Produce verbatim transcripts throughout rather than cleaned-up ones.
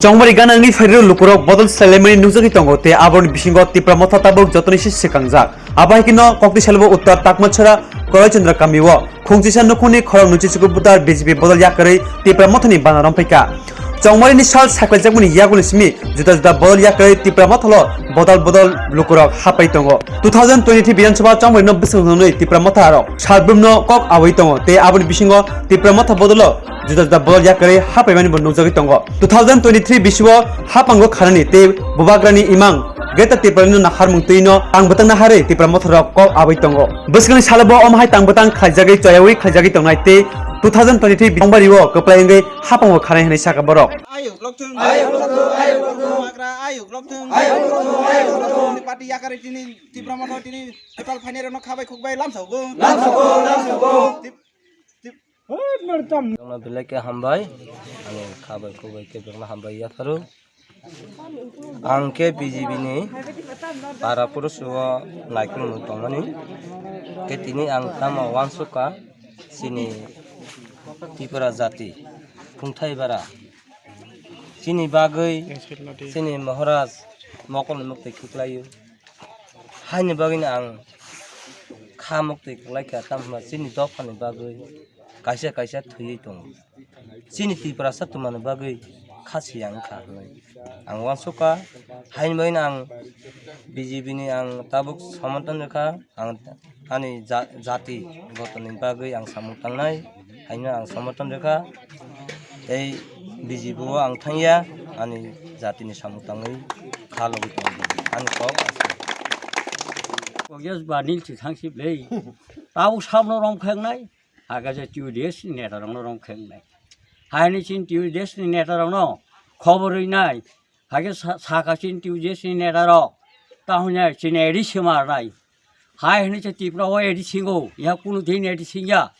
Chongmari gana wngwi phairwrwi lukurok bodol swlailaimani nukjagwi tongo, tei aboni bisingo Tipra Motha tabuk jotoni se swkangjak. Abo hai kheno kokti salbo Uttar Takmachara Koroichandra kamio khungchisa nukhungni khorok nwichi chuku butar B J P bodol yakarwi Tipra Mothani bana romphaikha. Chongmarini sal saklaijakmani yagulni simi juda juda bodol yakarwi Tipra Mothalo bodol bodol lukurok hapai tongo. Two thousand twenty-three Bidhan Sabha chongmarino bwswng hwnwi Tipra Motha rok salbrumno kok awi tongo, tei aboni bisingo Tipra Motha bodolo juda juda bodol yakarwi hapaimani bo nukjagwi tongo. Two thousand twenty-three bisio hapango kharani tei bubagrani imang Greater Tipralandno naharmung twino tang bwtang naharwi Tipra Motha rok kok awi tongo. Bwskangni salo bo omo hai tang bwtang khlaijagwi choyawi khlaijagwi tongnai tei two thousand twenty-three Bidhan Bario kwplai wngwi hapango kharani hwnwi sakha borok. Ayuk lokthung. Ayuk lokthung, ayuk lokthung. Bubagra ayuk lokthung. Ayuk lokthung, ayuk lokthung. Tini party yakarwi tini Tipra Motha tini total phainairokno khabai khukbai lamsao go. Lamsao go, lamsao go. Tip-, tip-, Jongno belai khe hambai, ani khabai khukbai khe jongno hambai yapharo. Ang khe B J P ni para purush o naikolmung tongmani. Khe tini ang tamo uansukha chini Tripura jati, Phungthai Bara. Chini bagwi, chini Maharaj mokolni muktwi khiklaio. Haini bagwino ang kha muktwi kwlaikha, tamo hwnba chini dophani bagwi kaisa kaisa thwiwi tongo. Chini Tiprasa twmani bagwi kha siyang wngkha hwnwi ang uansukha. Haini bagwino ang B J P ni ang tabuk somoton rwkha, ang ani ja-, jati gotoni bagwi ang samung tangnai. Haino ang somoton rwkha, tei B J P o ang thangya, ani jatini samung tangwi kha logwi tongo, ani kok aswk. Kogyas ba nil si thangsi blei. Tabuk sabno rom khengnai, hake je T U D S ni neta rokno rom khengnai. Haini chin T U D S ni neta rokno khobor rinai, Hake sa-, saka chini T U D S ni neta rok, tahone chini A D C marnai. Hai hwnwi se Tripura o A D C singo, ya kunu din A D C singya.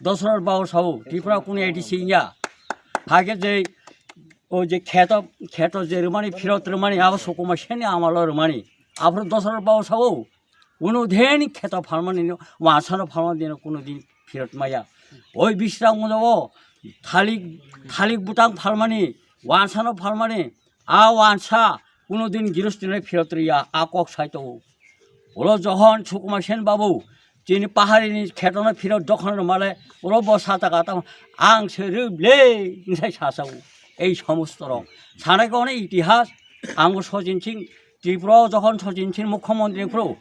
Dosrot bao sao, Tripura kunu A D C singya. Hake je, o je kheto, kheto je rwmani, phirot rwmani, abo Sukuma Senni amalo rwmani. Aphuru Dosrot bao sao, kunu din kheto phalmani no, wansano phalmani no kunu din phirot maya. Oi Bisram mujabo, thalik, thalik butang phalmani, wansano phalmani, A wansa kunu din girostinai phirot riya, a kok sai tongo. Ulo jokhon Sukuma Sen babu chini paharini khetono phirot dokhon rwmale, ulo bo sa taka tamo, "Ang se rwble," hinsai sasao. Ei somosto rok sanai kok itihas, ang bo Sachin Singh, Tripura o jokhon Sachin Singh mukhyamantri phuru,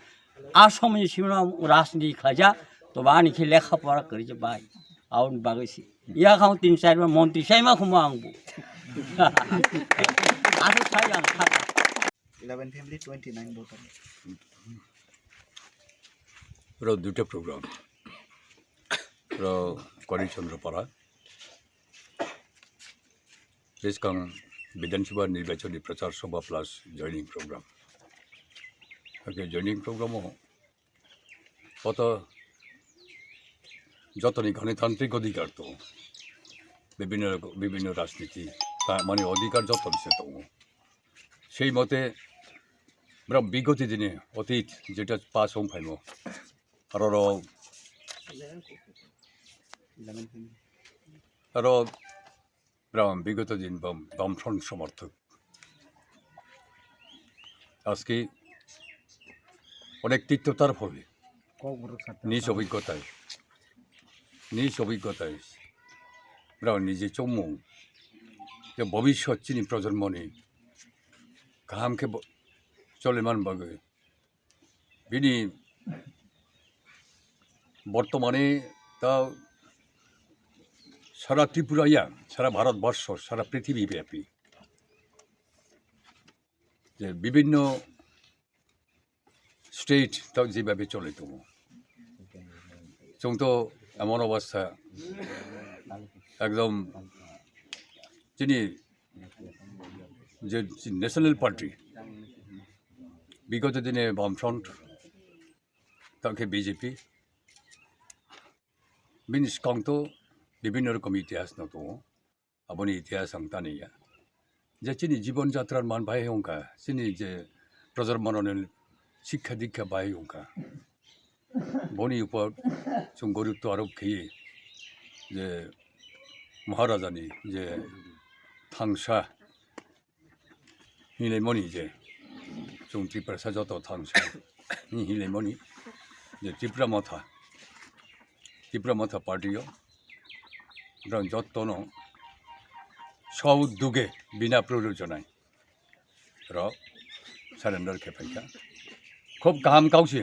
a somoni simra rajniti khlaijak, tobo ani khe lekha pora kwrwi je bai. Aboni bagwi se. Yakhao tin char bar montri saima khumo ang bo. Aswk sai ang kha. Eleven family, twenty-nine voter. Ro duita program. Ro Kori Chandra Para. Bwskang Bidhan Sabha nirbachoni prachar sabha plus joining program. Okay, joining program o Koto jotoni ganitantrik odhikar tongo. Bibhinno, bibhinno rajniti, ta-, mane odhikar joto bise tongo. Sei mote bwrok bigoti dini otit jeta pass wng phaimo. Aro ro, aro Bram, বিগত দিন বাম, বামফ্রন্ট সমর্থক। আজকে অনেক তিক্ততার ফলে নিজ অভিজ্ঞতায়, নিজ অভিজ্ঞতায় bram নিজে চৌমুং যে ভবিষ্যৎ চিনি প্রজন্মনি kaham khe bo-, choliman bagwi Bini bortomani ta sara Tripura ya, sara Bharat borsho, sara prithibi byapi je bibhinno state ta jebhabe choli tongo. Chwng to emon obostha ekdom chini je National Party, bigoto dine Bamfront, tamo khe B J P, bini swkang to bibhinno rokom itihas no tongo. Aboni itihas ang tani ya. Je chini jibon jatra man bai wngkha, chini je projar manoni sikha dikha bai wngkha. Boni upor chwng gorib to arok khe je Maharajani je thangsa Hinlaimani je chwng Tiprasa joto thangsa hinlaimani je Tipra Motha, Tipra Motha party o borok jotono sw duge bina proyojonai rok surrender khe phaikha. Khub kaham kausi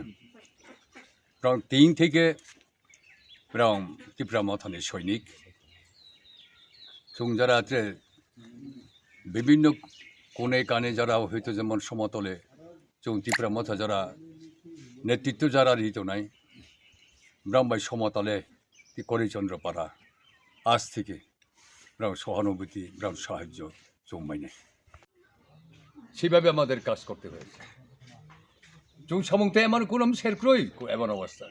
borok tin theke borok Tipra Mothani soinik. Chwng jara tre bibhinno kone kane jara hoito jemon somotole chwng Tipra Motha jara netritw jara ri tongnai borok bai somotole ti Kori Chandra Para আজ থেকে borok সহানুভূতি, borok সাহায্য chwng mainai. সেভাবে আমাদের কাজ করতে হয়েছে। চুং সামুং তে এমন কোনো শের ক্রয় এমন অবস্থা।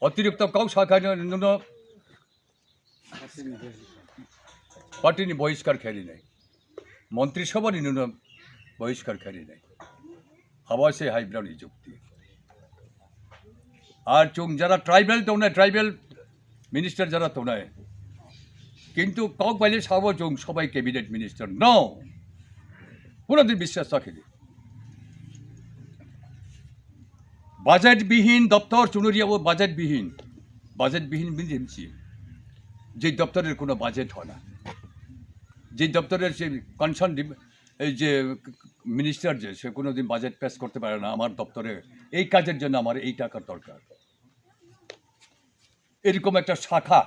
অতিরিক্ত কাউ শাখা নুন পার্টি নি বহিষ্কার খেলি নাই, মন্ত্রিসভা নি নুন বহিষ্কার খেলি নাই। Hawa se hai brani যুক্তি. আর চুং যারা ট্রাইবাল tongnai, ট্রাইবাল মিনিস্টার যারা tongnai, কিন্তু কক বাইলে সাবো চুং সবাই ক্যাবিনেট মিনিস্টার ন, কোনোদিন বিশ্বাস রাখেনি। বাজেট বিহীন দপ্তর চুনুরিয়াবো বাজেট বিহীন। বাজেট বিহীন মিনসি যে দপ্তরের কোনো বাজেট হয় না, যে দপ্তরের যে কনসার্ন এই যে মিনিস্টার যে সে কোনোদিন বাজেট পেশ করতে পারে না, আমার দপ্তরে এই কাজের জন্য আমার এই টাকার দরকার। এরকম একটা শাখা